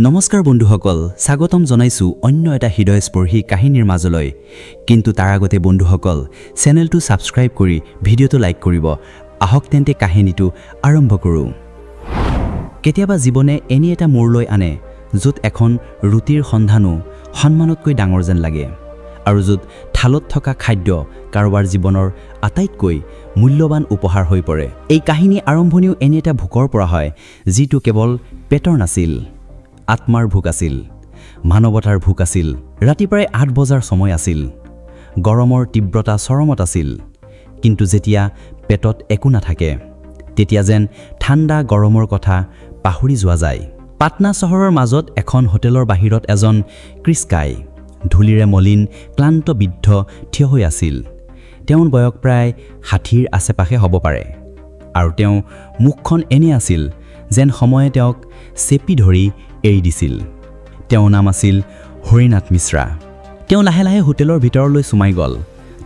নমস্কাৰ বন্ধুসকল, স্বাগতম জনাইছোঁ অন্য এটা হৃদয়স্পৰ্শী কাহিনীৰ মাজলৈ। কিন্তু তাৰ আগতে বন্ধুসকল, চেনেলটো ছাবস্ক্ৰাইব কৰি ভিডিঅ'টো লাইক কৰিব। আহক তেন্তে কাহিনীটো আৰম্ভ কৰোঁ। কেতিয়াবা জীৱনে এনে এটা মূৰ লৈ আনে য'ত এখন ৰুটিৰ সন্ধানো সন্মানতকৈ ডাঙৰ যেন লাগে, আৰু য'ত থালত থকা খাদ্য কাৰোবাৰ জীৱনৰ আটাইতকৈ মূল্যৱান উপহাৰ হৈ পৰে। এই কাহিনী আৰম্ভণিও এনে এটা ভোকৰ পৰা হয় যিটো কেৱল পেটৰ নাছিল, আত্মাৰ ভোক আছিল, মানৱতাৰ ভোক আছিল। ৰাতি প্ৰায় ৮ বজাৰ সময় আছিল, গৰমৰ তীব্ৰতা চৰমত আছিল। কিন্তু যেতিয়া পেটত একো নাথাকে তেতিয়া যেন ঠাণ্ডা গৰমৰ কথা পাহৰি যোৱা যায়। পাটনা চহৰৰ মাজত এখন হোটেলৰ বাহিৰত এজন কৃষ্কাই ধূলিৰে মলিন ক্লান্ত বৃদ্ধ থিয় হৈ আছিল। তেওঁৰ বয়স প্ৰায় ৬০ৰ আশে-পাশে হ'ব পাৰে, আৰু তেওঁ মুখখন এনে আছিল যেন সময়ে তেওঁক চেপি ধৰি এৰি দিছিল। তেওঁৰ নাম আছিল হৰিনাথ মিশ্ৰা। তেওঁ লাহে লাহে হোটেলৰ ভিতৰলৈ সোমাই গ'ল।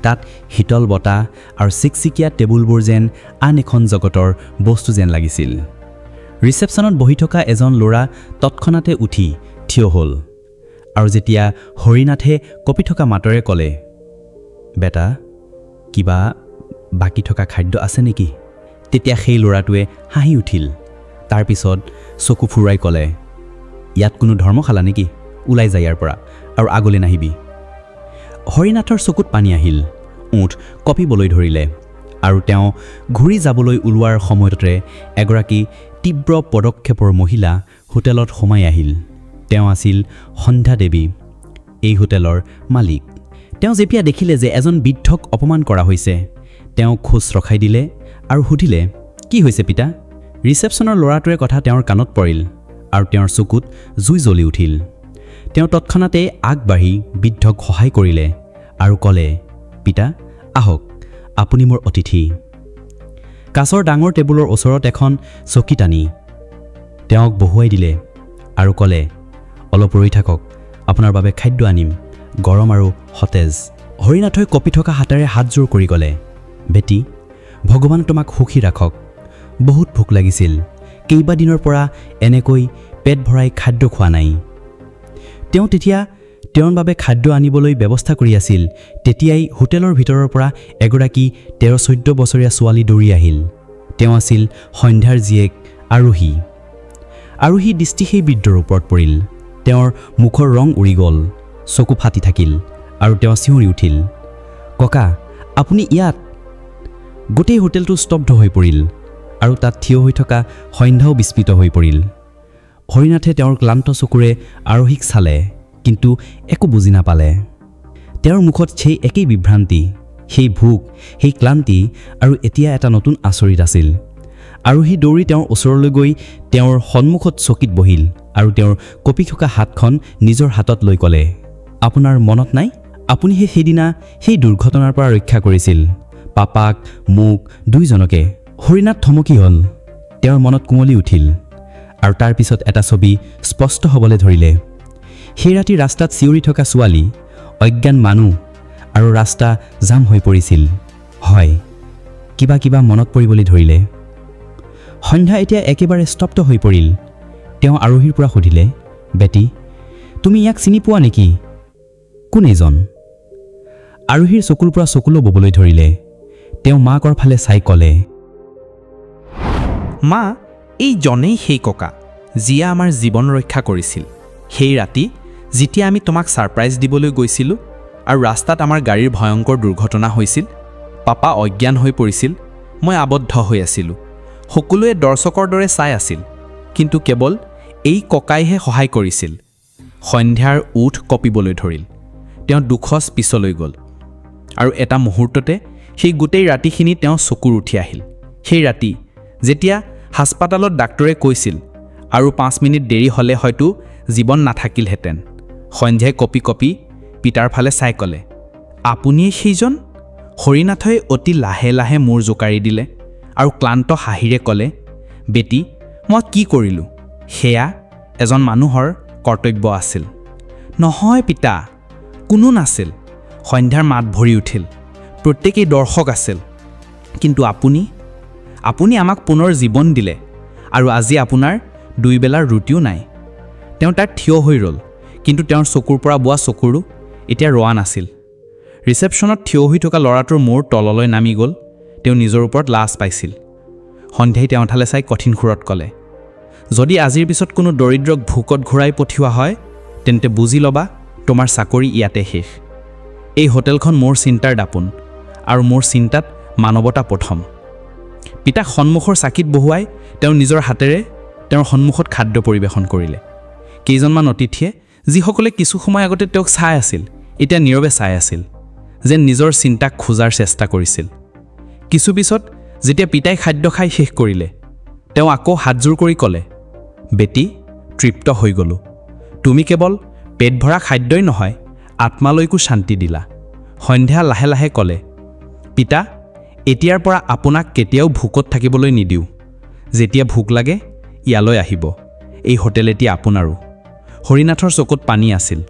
তাত শীতল বতাহ আৰু চিকচিকীয়া টেবুলবোৰ যেন আন এখন জগতৰ বস্তু যেন লাগিছিল। ৰিচেপশ্যনত বহি থকা এজন ল'ৰা তৎক্ষণাতে উঠি থিয় হ'ল, আৰু যেতিয়া হৰিনাথে কঁপি থকা মাতেৰে ক'লে, বেটা, কিবা বাকী থকা খাদ্য আছে নেকি? তেতিয়া সেই ল'ৰাটোৱে হাঁহি উঠিল। তাৰপিছত চকু ফুৰাই ক'লে, ইয়াত কোনো ধৰ্মশালা নেকি? ওলাই যায় ইয়াৰ পৰা আৰু আগলৈ নাহিবি। হৰিনাথৰ চকুত পানী আহিল, ওঁঠ কঁপিবলৈ ধৰিলে, আৰু তেওঁ ঘূৰি যাবলৈ ওলোৱাৰ সময়তে এগৰাকী তীব্ৰ পদক্ষেপৰ মহিলা হোটেলত সোমাই আহিল। তেওঁ আছিল সন্ধ্যা দেৱী, এই হোটেলৰ মালিক। তেওঁ যেতিয়া দেখিলে যে এজন বৃদ্ধক অপমান কৰা হৈছে, তেওঁ খোজ ৰখাই দিলে আৰু সুধিলে, কি হৈছে পিতা? ৰিচেপশ্যনৰ ল'ৰাটোৰে কথা তেওঁৰ কাণত পৰিল আৰু তেওঁৰ চকুত জুই জ্বলি উঠিল। তেওঁ তৎক্ষণাতে আগবাঢ়ি বৃদ্ধক সহায় কৰিলে আৰু ক'লে, পিতা, আহক, আপুনি মোৰ অতিথি। কাঁচৰ ডাঙৰ টেবুলৰ ওচৰত এখন চকী টানি তেওঁক বহুৱাই দিলে আৰু ক'লে, অলপ ৰৈ থাকক, আপোনাৰ বাবে খাদ্য আনিম, গৰম আৰু সতেজ। হৰিনাথই কঁপি থকা হাতেৰে হাতযোৰ কৰি ক'লে, বেটি, ভগৱান তোমাক সুখী ৰাখক। বহুত ভোক লাগিছিল, কেইবাদিনৰ পৰা এনেকৈ পেট ভৰাই খাদ্য খোৱা নাই। তেওঁ তেতিয়া তেওঁৰ বাবে খাদ্য আনিবলৈ ব্যৱস্থা কৰি আছিল। তেতিয়াই হোটেলৰ ভিতৰৰ পৰা এগৰাকী ১৩-১৪ বছৰীয়া ছোৱালী দৌৰি আহিল। তেওঁ আছিল সন্ধ্যাৰ জীয়েক আৰোহী। আৰোহী দৃষ্টি সেই বৃদ্ধৰ ওপৰত পৰিল। তেওঁৰ মুখৰ ৰং উৰি গ'ল, চকু ফাটি থাকিল আৰু তেওঁ চিঞৰি উঠিল, ককা, আপুনি ইয়াত? গোটেই হোটেলটো স্তব্ধ হৈ পৰিল আৰু তাত থিয় হৈ থকা সন্ধ্যাও বিস্মিত হৈ পৰিল। হৰিনাথে তেওঁৰ ক্লান্ত চকুৰে আৰোহীক চালে, কিন্তু একো বুজি নাপালে। তেওঁৰ মুখত সেই একেই বিভ্ৰান্তি, সেই ভোক, সেই ক্লান্তি আৰু এতিয়া এটা নতুন আচৰিত আছিল। আৰোহী দৌৰি তেওঁৰ ওচৰলৈ গৈ তেওঁৰ সন্মুখত চকীত বহিল আৰু তেওঁৰ কঁপি থকা হাতখন নিজৰ হাতত লৈ ক'লে, আপোনাৰ মনত নাই, আপুনি সেইদিনা সেই দুৰ্ঘটনাৰ পৰা ৰক্ষা কৰিছিল পাপাক, মোক, দুইজনকে। হৰিনাথ থমকি হ'ল। তেওঁৰ মনত কুঁৱলী উঠিল আৰু তাৰ পিছত এটা ছবি স্পষ্ট হ'বলৈ ধৰিলে। সেই ৰাতি ৰাস্তাত চিঞৰি থকা ছোৱালী, অজ্ঞান মানুহ আৰু ৰাস্তা জাম হৈ পৰিছিল। হয়, কিবা কিবা মনত পৰিবলৈ ধৰিলে। সন্ধ্যা এতিয়া একেবাৰে স্তব্ধ হৈ পৰিল। তেওঁ আৰোহীৰ পৰা সুধিলে, বেটি, তুমি ইয়াক চিনি পোৱা নেকি? কোন এইজন? আৰোহীৰ চকুৰ পৰা চকুলো ববলৈ ধৰিলে। তেওঁ মাকৰ ফালে চাই ক'লে, মা, এই জনেই সেই ককা যিয়ে আমাৰ জীৱন ৰক্ষা কৰিছিল। সেই ৰাতি যেতিয়া আমি তোমাক ছাৰপ্ৰাইজ দিবলৈ গৈছিলোঁ আৰু ৰাস্তাত আমাৰ গাড়ীৰ ভয়ংকৰ দুৰ্ঘটনা হৈছিল, পাপা অজ্ঞান হৈ পৰিছিল, মই আবদ্ধ হৈ আছিলোঁ। সকলোৱে দৰ্শকৰ দৰে চাই আছিল, কিন্তু কেৱল এই ককাইহে সহায় কৰিছিল। সন্ধ্যাৰ ওঁঠ কঁপিবলৈ ধৰিল। তেওঁ দুখোজ পিছলৈ গ'ল আৰু এটা মুহূৰ্ততে সেই গোটেই ৰাতিখিনি তেওঁ চকুৰ উঠি আহিল। সেই ৰাতি যেতিয়া হাস্পাতালত ডাক্তৰে কৈছিল আৰু ৫ মিনিট দেৰি হ'লে হয়তো জীৱন নাথাকিলহেঁতেন, সন্ধ্যাই কঁপি কঁপি পিতাৰ ফালে চাই ক'লে, আপুনিয়েই সেইজন? হৰিনাথই অতি লাহে লাহে মূৰ জোকাৰি দিলে আৰু ক্লান্ত হাঁহিৰে ক'লে, বেটি, মই কি কৰিলোঁ সেয়া এজন মানুহৰ কৰ্তব্য আছিল। নহয় পিতা, কোনো নাছিল। সন্ধ্যাৰ মাত ভৰি উঠিল। প্ৰত্যেকেই দৰ্শক আছিল, কিন্তু আপুনি আপুনি আমাক পুনৰ জীৱন দিলে আৰু আজি আপোনাৰ দুইবেলাৰ ৰুটিও নাই। তেওঁ তাত থিয় হৈ ৰ'ল, কিন্তু তেওঁৰ চকুৰ পৰা বোৱা চকুৰো এতিয়া ৰোৱা নাছিল। ৰিচেপশ্যনত থিয় হৈ থকা ল'ৰাটোৰ মূৰ তললৈ নামি গ'ল। তেওঁ নিজৰ ওপৰত লাজ পাইছিল। সন্ধ্যাই তেওঁ ঠালে চাই কঠিন সুৰত ক'লে, যদি আজিৰ পিছত কোনো দৰিদ্ৰক ভোকত ঘূৰাই পঠিওৱা হয়, তেন্তে বুজি ল'বা তোমাৰ চাকৰি ইয়াতে শেষ। এই হোটেলখন মোৰ চিন্তাৰ দাপোন আৰু মোৰ চিন্তাত মানৱতা প্ৰথম। পিতাক সন্মুখৰ চাকিত বহুৱাই তেওঁ নিজৰ হাতেৰে তেওঁৰ সন্মুখত খাদ্য পৰিৱেশন কৰিলে। কেইজনমান অতিথিয়ে, যিসকলে কিছু সময় আগতে তেওঁক চাই আছিল, এতিয়া নীৰৱে চাই আছিল, যেন নিজৰ চিন্তাক খোজাৰ চেষ্টা কৰিছিল। কিছু পিছত যেতিয়া পিতাই খাদ্য খাই শেষ কৰিলে, তেওঁ আকৌ হাতযোৰ কৰি ক'লে, বেটি, তৃপ্ত হৈ গ'লোঁ। তুমি কেৱল পেট ভৰা খাদ্যই নহয়, আত্মালৈকো শান্তি দিলা। সন্ধ্যা লাহে লাহে ক'লে, পিতা, এতিয়াৰ পৰা আপোনাক কেতিয়াও ভোকত থাকিবলৈ নিদিওঁ। যেতিয়া ভোক লাগে ইয়ালৈ আহিব। এই হোটেল এতিয়া আপোনাৰো। হৰিনাথৰ চকুত পানী আছিল,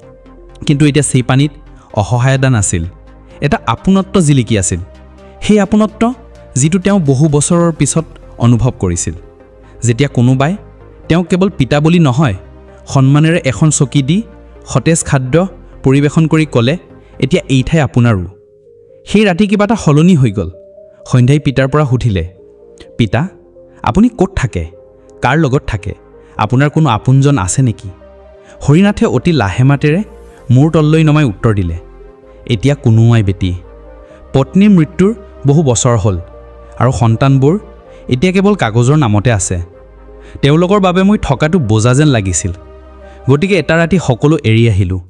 কিন্তু এতিয়া সেই পানীত অসহায়তা নাছিল, এটা আপোনত্ব জিলিকি আছিল। সেই আপোনত্ব যিটো তেওঁ বহু বছৰৰ পিছত অনুভৱ কৰিছিল, যেতিয়া কোনোবাই তেওঁক কেৱল পিতা বুলি নহয়, সন্মানেৰে এখন চকী দি সতেজ খাদ্য পৰিৱেশন কৰি ক'লে, এতিয়া এই ঠাই আপোনাৰো। সেই ৰাতি কিবা এটা সলনি হৈ গ'ল। সন্ধ্যাই পিতাৰ পৰা সুধিলে, পিতা, আপুনি ক'ত থাকে? কাৰ লগত থাকে? আপোনাৰ কোনো আপোনজন আছে নেকি? হৰিনাথে অতি লাহে মাতেৰে মূৰ তললৈ নমাই উত্তৰ দিলে, এতিয়া কোনোৱাই বেটি। পত্নীৰ মৃত্যুৰ বহু বছৰ হ'ল আৰু সন্তানবোৰ এতিয়া কেৱল কাগজৰ নামতে আছে। তেওঁলোকৰ বাবে মই থকাটো বোজা যেন লাগিছিল, গতিকে এটা ৰাতি সকলো এৰি আহিলোঁ।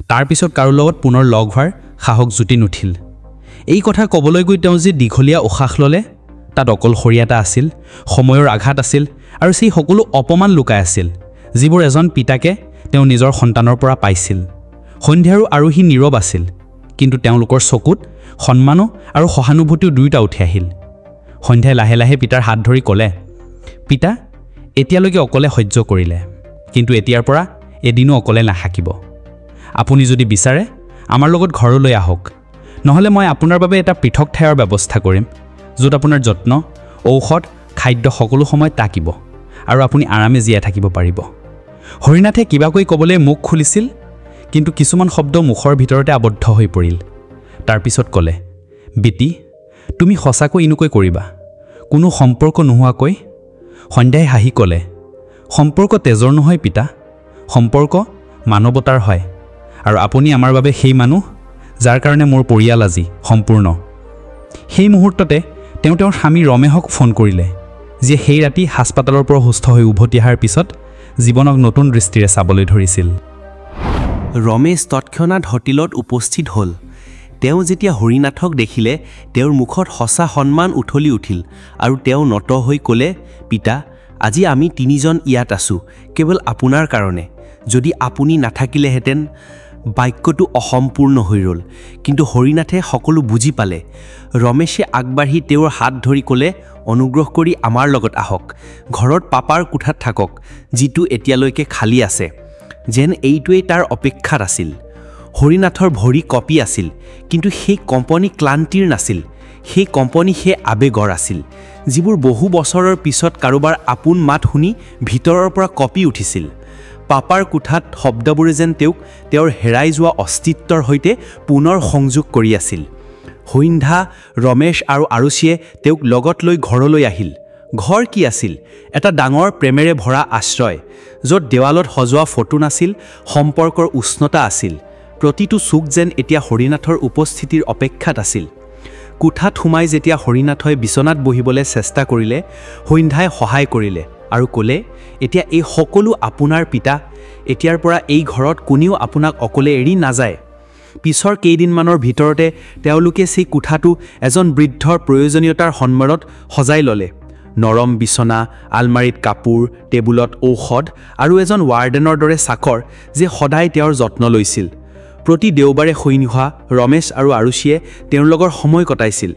তাৰপিছত কাৰো লগত পুনৰ লগ হোৱাৰ সাহস জুতি নুঠিল। এই কথা ক'বলৈ গৈ তেওঁ যি দীঘলীয়া উশাহ ল'লে, তাত অকলশৰীয়া এটা আছিল, সময়ৰ আঘাত আছিল আৰু সেই সকলো অপমান লুকাই আছিল যিবোৰ এজন পিতাকে তেওঁ নিজৰ সন্তানৰ পৰা পাইছিল। সন্ধ্যাৰো আৰু সি নীৰৱ আছিল, কিন্তু তেওঁলোকৰ চকুত সন্মানো আৰু সহানুভূতিও দুয়োটা উঠি আহিল। সন্ধ্যাই লাহে লাহে পিতাৰ হাত ধৰি ক'লে, পিতা, এতিয়ালৈকে অকলে সহ্য কৰিলে, কিন্তু এতিয়াৰ পৰা এদিনো অকলে নাথাকিব। আপুনি যদি বিচাৰে আমাৰ লগত ঘৰলৈ আহক, নহ'লে মই আপোনাৰ বাবে এটা পৃথক ঠাইৰ ব্যৱস্থা কৰিম, য'ত আপোনাৰ যত্ন, ঔষধ, খাদ্য সকলো সময় থাকিব আৰু আপুনি আৰামে জীয়াই থাকিব পাৰিব। হৰিনাথে কিবাকৈ ক'বলৈ মুখ খুলিছিল, কিন্তু কিছুমান শব্দ মুখৰ ভিতৰতে আবদ্ধ হৈ পৰিল। তাৰপিছত ক'লে, বেটি, তুমি সঁচাকৈ এনেকৈ কৰিবা, কোনো সম্পৰ্ক নোহোৱাকৈ? সন্ধ্যাই হাঁহি ক'লে, সম্পৰ্ক তেজৰ নহয় পিতা, সম্পৰ্ক মানৱতাৰ হয়, আৰু আপুনি আমাৰ বাবে সেই মানুহ যাৰ কাৰণে মোৰ পৰিয়াল আজি সম্পূৰ্ণ। সেই মুহূৰ্ততে তেওঁ তেওঁৰ স্বামী ৰমেশক ফোন কৰিলে, যিয়ে সেই ৰাতি হাস্পাতালৰ পৰা সুস্থ হৈ উভতি অহাৰ পিছত জীৱনক নতুন দৃষ্টিৰে চাবলৈ ধৰিছিল। ৰমেশ তৎক্ষণাত হোটেলত উপস্থিত হ'ল। তেওঁ যেতিয়া হৰিনাথক দেখিলে, তেওঁৰ মুখত সঁচা সন্মান উথলি উঠিল আৰু তেওঁ নত হৈ ক'লে, পিতা, আজি আমি তিনিজন ইয়াত আছোঁ কেৱল আপোনাৰ কাৰণে। যদি আপুনি নাথাকিলেহেঁতেন। বাক্যটো অসম্পূৰ্ণ হৈ ৰ'ল, কিন্তু হৰিনাথে সকলো বুজি পালে। ৰমেশে আগবাঢ়ি তেওঁৰ হাত ধৰি ক'লে, অনুগ্ৰহ কৰি আমাৰ লগত আহক, ঘৰত পাপাৰ কোঠাত থাকক, যিটো এতিয়ালৈকে খালী আছে। যেন এইটোৱেই তাৰ অপেক্ষাত আছিল। হৰিনাথৰ ভৰি কঁপি আছিল, কিন্তু সেই কম্পনি ক্লান্তিৰ নাছিল। সেই কম্পনি সেই আৱেগৰ আছিল, যিবোৰ বহু বছৰৰ পিছত কাৰোবাৰ আপোন মাত শুনি ভিতৰৰ পৰা কঁপি উঠিছিল। পাপাৰ কোঠাত শব্দবোৰে যেন তেওঁক তেওঁৰ হেৰাই যোৱা অস্তিত্বৰ সৈতে পুনৰ সংযোগ কৰি আছিল। সন্ধ্যা, ৰমেশ আৰু আৰুচিয়ে তেওঁক লগত লৈ ঘৰলৈ আহিল। ঘৰ কি আছিল? এটা ডাঙৰ প্ৰেমেৰে ভৰা আশ্ৰয়, য'ত দেৱালত সজোৱা ফটো নাছিল, সম্পৰ্কৰ উষ্ণতা আছিল। প্ৰতিটো চুক যেন এতিয়া হৰিনাথৰ উপস্থিতিৰ অপেক্ষাত আছিল। কোঠাত সোমাই যেতিয়া হৰিনাথই বিচনাত বহিবলৈ চেষ্টা কৰিলে, সন্ধ্যাই সহায় কৰিলে আৰু ক'লে, এতিয়া এই সকলো আপোনাৰ পিতা, এতিয়াৰ পৰা এই ঘৰত কোনেও আপোনাক অকলে এৰি নাযায়। পিছৰ কেইদিনমানৰ ভিতৰতে তেওঁলোকে সেই কোঠাটো এজন বৃদ্ধৰ প্ৰয়োজনীয়তাৰ সন্মানত সজাই ল'লে। নৰম বিচনা, আলমাৰীত কাপোৰ, টেবুলত ঔষধ আৰু এজন ৱাৰ্ডেনৰ দৰে চাকৰ, যে সদায় তেওঁৰ যত্ন লৈছিল। প্ৰতি দেওবাৰে সৈনিহা, ৰমেশ আৰু আৰুচিয়ে তেওঁৰ লগত সময় কটাইছিল।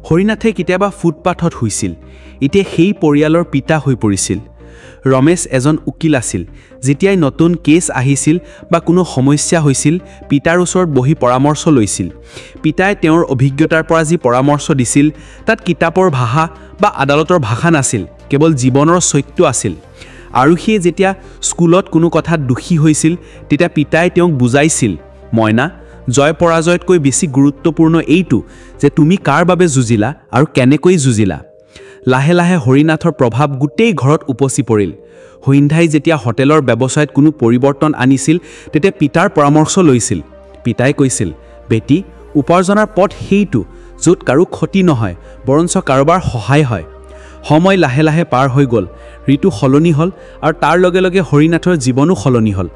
হৰিনাথে কেতিয়াবা ফুটপাথত শুইছিল, এতিয়া সেই পৰিয়ালৰ পিতা হৈ পৰিছিল। ৰমেশ এজন উকিল আছিল। যেতিয়াই নতুন কেছ আহিছিল বা কোনো সমস্যা হৈছিল, পিতাৰ ওচৰত বহি পৰামৰ্শ লৈছিল। পিতাই তেওঁৰ অভিজ্ঞতাৰ পৰা যি পৰামৰ্শ দিছিল, তাত কিতাপৰ ভাষা বা আদালতৰ ভাষা নাছিল, কেৱল জীৱনৰ সত্য আছিল। আৰুষিয়ে যেতিয়া স্কুলত কোনো কথাত দোষী হৈছিল, তেতিয়া পিতাই তেওঁক বুজাইছিল, মইনা, জয় পৰাজয়তকৈ বেছি গুৰুত্বপূৰ্ণ এইটো যে তুমি কাৰ বাবে যুঁজিলা আৰু কেনেকৈ যুঁজিলা। লাহে লাহে হৰিনাথৰ প্ৰভাৱ গোটেই ঘৰত উপচি পৰিল। সন্ধ্যাই যেতিয়া হোটেলৰ ব্যৱসায়ত কোনো পৰিৱৰ্তন আনিছিল, তেতিয়া পিতাৰ পৰামৰ্শ লৈছিল। পিতাই কৈছিল, বেটি, উপাৰ্জনৰ পথ সেইটো য'ত কাৰো ক্ষতি নহয়, বৰঞ্চ কাৰোবাৰ সহায় হয়। সময় লাহে লাহে পাৰ হৈ গ'ল, ঋতু সলনি হ'ল আৰু তাৰ লগে লগে হৰিনাথৰ জীৱনো সলনি হ'ল।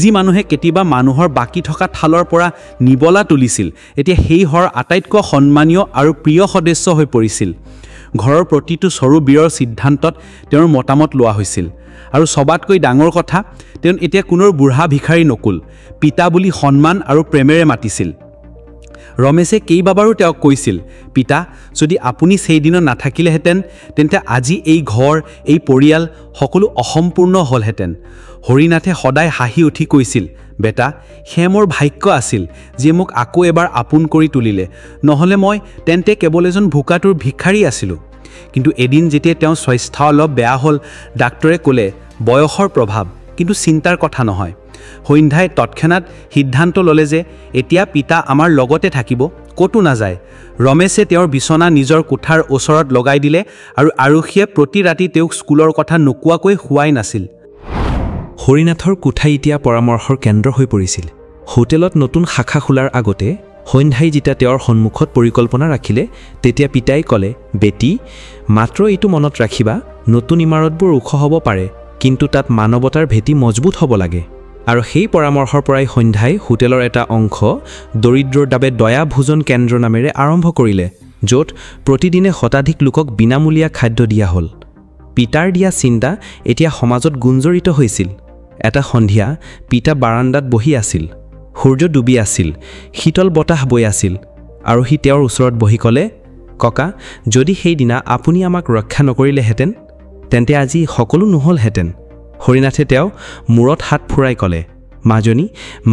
যি মানুহে কেতিয়াবা মানুহৰ বাকী থকা থালৰ পৰা নিবলা তুলিছিল, এতিয়া সেই ঘৰৰ আটাইতকৈ সন্মানীয় আৰু প্ৰিয় সদস্য হৈ পৰিছিল। ঘৰৰ প্ৰতিটো সৰু বীৰৰ সিদ্ধান্তত তেওঁৰ মতামত লোৱা হৈছিল। আৰু সবাতকৈ ডাঙৰ কথা, তেওঁ এতিয়া কোনো বুঢ়া ভিখাৰী নকুল, পিতা বুলি সন্মান আৰু প্ৰেমেৰে মাতিছিল। ৰমেশে কেইবাবাৰো তেওঁক কৈছিল, পিতা, যদি আপুনি সেইদিনা নাথাকিলেহেঁতেন, তেন্তে আজি এই ঘৰ, এই পৰিয়াল সকলো অসম্পূৰ্ণ হ'লহেঁতেন। হৰিনাথে সদায় হাঁহি উঠি কৈছিল, বেটা, সেয়া মোৰ ভাগ্য আছিল যিয়ে মোক আকৌ এবাৰ আপোন কৰি তুলিলে, নহ'লে মই তেন্তে কেৱল এজন ভোকাতুৰ ভিক্ষাৰী আছিলোঁ। কিন্তু এদিন যেতিয়া তেওঁৰ স্বাস্থ্য অলপ বেয়া হ'ল, ডাক্তৰে ক'লে বয়সৰ প্ৰভাৱ, কিন্তু চিন্তাৰ কথা নহয়। সন্ধ্যাই তৎক্ষণাত সিদ্ধান্ত ল'লে যে এতিয়া পিতা আমাৰ লগতে থাকিব, ক'তো নাযায়। ৰমেশে তেওঁৰ বিচনা নিজৰ কোঠাৰ ওচৰত লগাই দিলে আৰু আৰুষিয়ে প্ৰতি ৰাতি তেওঁক স্কুলৰ কথা নোকোৱাকৈ শুৱাই নাছিল। হৰিনাথৰ কোঠা এতিয়া পৰামৰ্শৰ কেন্দ্ৰ হৈ পৰিছিল। হোটেলত নতুন শাখা খোলাৰ আগতে সন্ধ্যাই যেতিয়া তেওঁৰ সন্মুখত পৰিকল্পনা ৰাখিলে, তেতিয়া পিতাই ক'লে, বেটি, মাত্ৰ এইটো মনত ৰাখিবা, নতুন ইমাৰতবোৰ ওখ হ'ব পাৰে, কিন্তু তাত মানৱতাৰ ভেটি মজবুত হ'ব লাগে। আৰু সেই পৰামৰ্শৰ পৰাই সন্ধ্যাই হোটেলৰ এটা অংশ দৰিদ্ৰৰ বাবে দয়া ভোজন কেন্দ্ৰ নামেৰে আৰম্ভ কৰিলে, য'ত প্ৰতিদিনে শতাধিক লোকক বিনামূলীয়া খাদ্য দিয়া হ'ল। পিতাৰ দিয়া চিন্তা এতিয়া সমাজত গুঞ্জৰিত হৈছিল। এটা সন্ধিয়া পিতা বাৰাণ্ডাত বহি আছিল। সূৰ্য ডুবি আছিল, শীতল বতাহ বৈ আছিল আৰু সি তেওঁৰ ওচৰত বহি ক'লে, ককা, যদি সেইদিনা আপুনি আমাক ৰক্ষা নকৰিলেহেঁতেন, তেন্তে আজি সকলো নহ'লহেঁতেন। হৰিনাথে তেওঁ মূৰত হাত ফুৰাই ক'লে, মাজনী,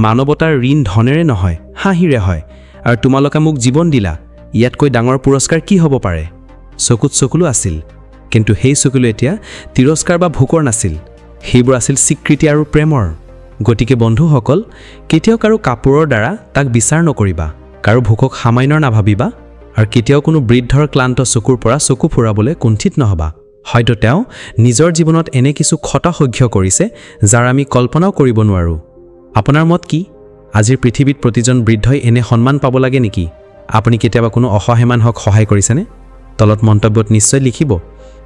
মানৱতাৰ ঋণ ধনেৰে নহয়, হাঁহিৰে হয়, আৰু তোমালোকে মোক জীৱন দিলা, ইয়াতকৈ ডাঙৰ পুৰস্কাৰ কি হ'ব পাৰে? চকুত চকুলো আছিল, কিন্তু সেই চকুলো এতিয়া তিৰস্কাৰ বা ভোকৰ নাছিল, সেইবোৰ আছিল স্বীকৃতি আৰু প্ৰেমৰ। গতিকে বন্ধুসকল, কেতিয়াও কাৰো কাপোৰৰ দ্বাৰা তাক বিচাৰ নকৰিবা, কাৰো ভোকক সামান্য নাভাবিবা, আৰু কেতিয়াও কোনো বৃদ্ধৰ ক্লান্ত চকুৰ পৰা চকু ফুৰাবলৈ কুণ্ঠিত নহ'বা। হয়তো তেওঁ নিজৰ জীৱনত এনে কিছু ক্ষত সহ্য কৰিছে যাৰ আমি কল্পনাও কৰিব নোৱাৰোঁ। আপোনাৰ মত কি? আজিৰ পৃথিৱীত প্ৰতিজন বৃদ্ধই এনে সন্মান পাব লাগে নেকি? আপুনি কেতিয়াবা কোনো অসহায় মানুহক সহায় কৰিছেনে? তলত মন্তব্যত নিশ্চয় লিখিব,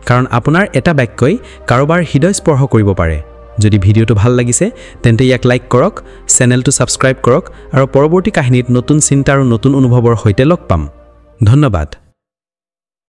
কাৰণ আপোনাৰ এটা বাক্যই কাৰোবাৰ হৃদয় স্পৰ্শ কৰিব পাৰে। যদি ভিডিঅ'টো ভাল লাগিছে তেন্তে ইয়াক লাইক কৰক, চেনেলটো ছাবস্ক্ৰাইব কৰক আৰু পৰৱৰ্তী কাহিনীত নতুন চিন্তা আৰু নতুন অনুভৱৰ সৈতে লগ পাম। ধন্যবাদ।